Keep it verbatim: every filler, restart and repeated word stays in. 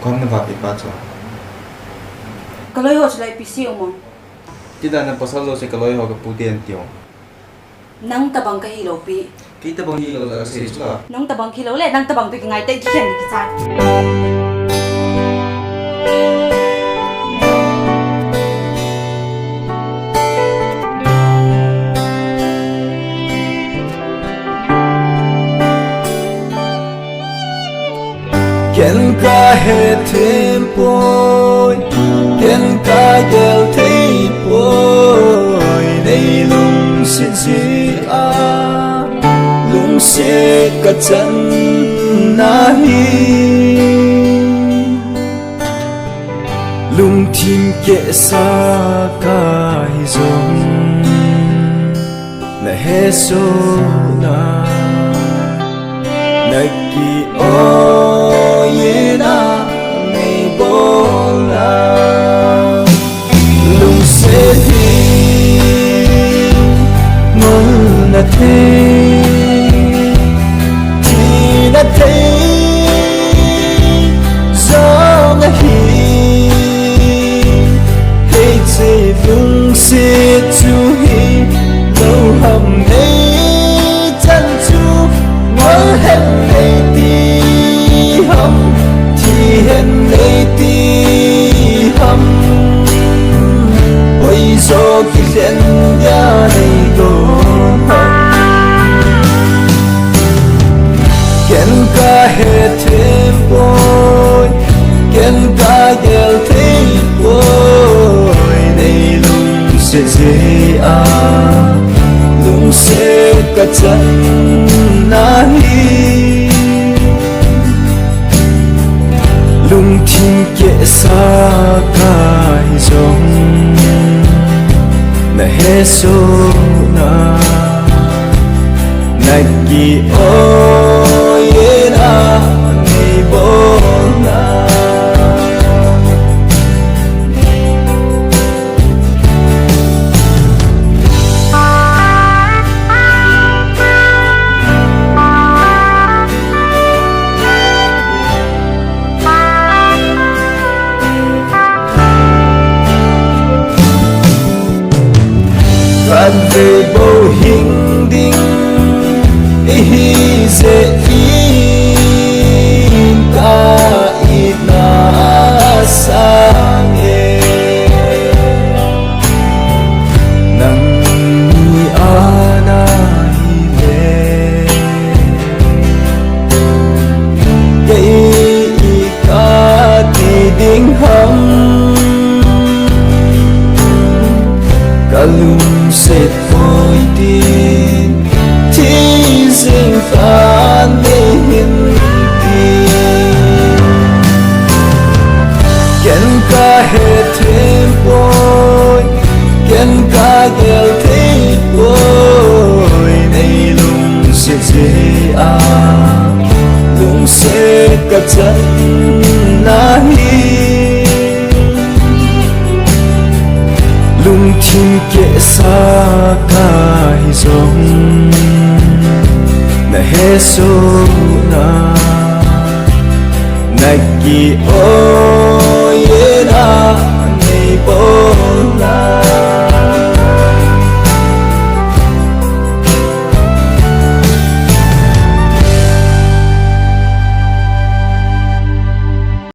Kom na va pi pa chu. Ka loi ho chu lai pi si um o. Ti dan na pasal jo se ka loi ho ka pu ti an ti o. Nang tabang ka hi lo pi. Kei tabang hi lo la ka sei chu la. Nang tabang hi lo le, nang tabang tu ki ngai te ki khen ki cha. Ken ka he them poi, ken ka gel thei poi, nei lungset jeh a, lungset ka chan na hi. Lungthim kehsa ka hi jong, na he sona, na ki-oi na, nei bol na. Lungset hi ngol na thei, thi na thei jong ahi. Hiche lungset chu hi lo ham, nei chan chu ngol hen nei ti ham, thi hen nei ti ham. Hoi jo kilhen dia nei don ham. Ken ka he them poi, ken ka gel thei poi, nei lungset jeh a, lungset ka chan na hi. Lungthim kehsa ka hi jong, na he sona, na ki-oi na, nei bol na. Khatvei bou hing ding ihi jeh in, ka itna sang e. Nangni a nahi le, kei i kati ding ham, ka lungset poi tin, thi jing tan nei hin ti. Ken ka he them poi, ken ka gel thei poi, nei lungset jeh a, lungset ka chan na hi. Lungthim kehsa ka hi jong, na he sona, na ki-oi